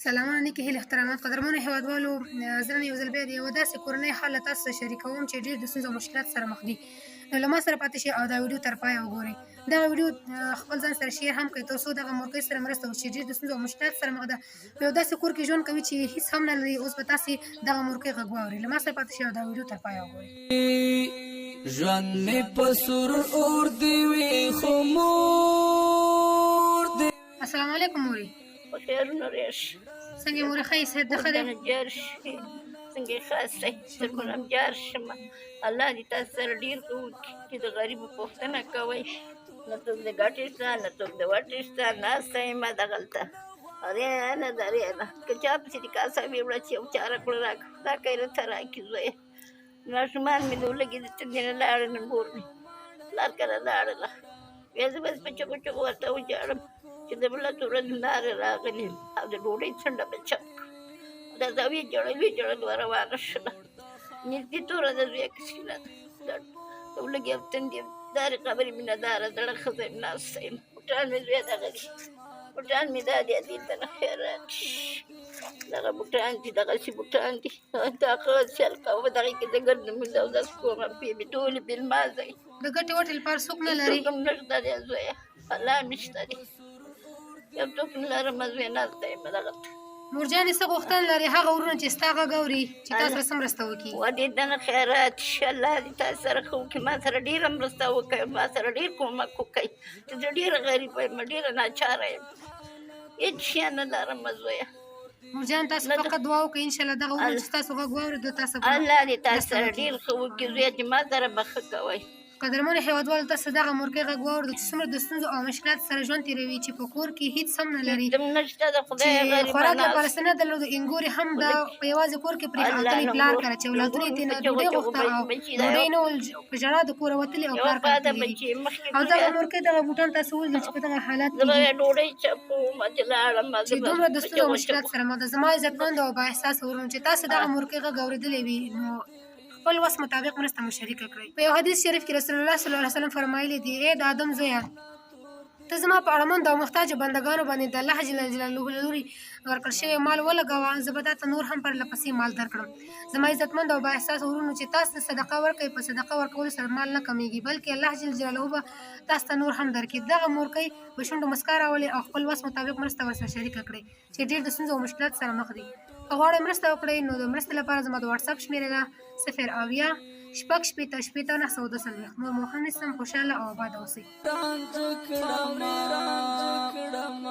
سلامونه، نیکې هیلې، احترامات، قدرمنو هیوادوالو. زه نن یو ځل بیا د یوه داسې کورنۍ حال له تاسو سره شریکوم چې ډېر د ستونزو او مشکلات سره مخ دي. نو له ما سره پاتې شئ او دا ویډیو تر پایه وګورئ. دغه ویډیو خپل ځان سره شیر هم کړئ، تر څو دغه مورکۍ سره مرسته وشي چې ډېر د ستونزو او مشکلات سره مخ ده، په یو داسې کور کې ژوند کوي چې هیڅ هم نه لري. اوس به تاسې دغه مورکۍ غږ واورئ. له ما سره پاتې شئ او دا ویډیو تر پایه وګورئ. ژوند مې په سور اور دی وي خو مور دی. السلام علیکم مورې. خیرونه ریش. څنګه مورې، ښه یې؟ صحت د ښه دی؟ جار شي، څنګه یې؟ ښه سئ؟ شکر جار شم. الله دې تاسو سره ډېر ښه وکړي چې د غریبو پوښتنه کوئ. نه څوک د ګټې شته، نه څوک د وټې شته. ناسته یم دغلته، ارې نه درې نه که چا پسې دې کاسه ویوړه چې یو چاره کړه راکړه، دا که یې راته راکړي زویه. ماشومان مې د ولګي د تندې نه لاړه، نه مور مې پلار کره لاړله. بیا زه بس په چغو چغو ورته وژاړم چې د بله ورځ نارې راغلې او د ډوډۍ څنډه به چپ کړه. دا زاویې ژړل، ویې ژړل، وه روانه شوله. نږدې توره ده زویه کښېنه ده د ولګي او تندې دارې خبرې مې نه داره زړه ښځه یم، ناسته یم. بوټان مې زویه دغه دي، بوټان مې دا دي، دې ته نه خیرات دغه بوټان دي، دغسې بوټان دي. دا ښه سیل کوه، دغې کې زه ګرځم او اودس کوم. پښې مې ټولې بې لمازه. د ګټې وټې لپاره څوک نه لري؟ څوک هم نشته دی زویه، الله مې شته دی، یو څوک نه لرم زویه، ناسته یم دغلته. مورجانې، څه غوښتنه لرې هغه ورونه چې ستا غږ اوري چې تا سره څه مرسته وکړي؟ و دې دنه خیرات شي، الله دې تاسو سره ښه وکړي. ما سره ډېره مرسته وکړي، ما سره ډېر کومک وکړي چې زه ډېره غریبه یم، ډېره ناچاره یم، هېڅ شی نه لرم زویه. مورجان، تاسو فقط دعا وکړئ، انشاءالله دغه ورونه چې ستاسو غږ واوري دوی تاسو الله دې تاسو سره ډېر ښه وکړي زویه چې ما سره به ښه کوئ. قدرمنو هیوادوالو، تاسو دغه مورکۍ غږ واورېدو چې څومره د ستونزو او مشکلات سره ژوند تېروي، چې په کور کې هیڅ هم نه لري، چې خوراک لپاره څه نه درلودو. اینګورې هم دا په یوازې کور کې پرېښې او تللی پلار کره چې اولادونه یې ترېنه ډوډۍ غوښته او ډوډۍ نه ول، په ژړا د کوره وتلي او پلار کره تللي دي. او دغه مورکۍ دغه بوټان تاسو ولیدل چې په دغه حالت کې چې دومره د ستونزو او مشکلات سره مخ ده. زما عزتمند او با احساسه ورونو، چې تاسو دغه مورکۍ غږ اورېدلی وي نو خپل وس مطابق مرسته مو شریکه کړئ. په یو حدیث شریف کې رسول الله صلی الله علیه وسلم فرمایلي دي: ای د آدم زویه، ته زما په اړمندو او محتاجو بندګانو باندې د الله جل جلاله له لوري ورکړل شوی مال ولګوه، زه به تاته نور هم پرله پسې مال درکړم. زما عزتمند او با احساس ورونو، چې تاسو ته صدقه ورکړئ، په صدقه ورکولو سره مال نه کمیږي، بلکې الله جل جلاله به تاسو ته نور هم درکړي. دغه مورکۍ په شونډو مسکا راولئ او خپل وس مطابق مرسته ورسره شریکه کړئ چې ډېر د ستونزو او مشکلاتو سره مخ دي. که غواړئ مرسته وکړئ نو د مرستې لپاره زما د واتساپ شمېره ده 070 66 60 942. نور مو ښه نیسم. خوشحاله او آباد اوسئ. رانج کړم، رانج کړم.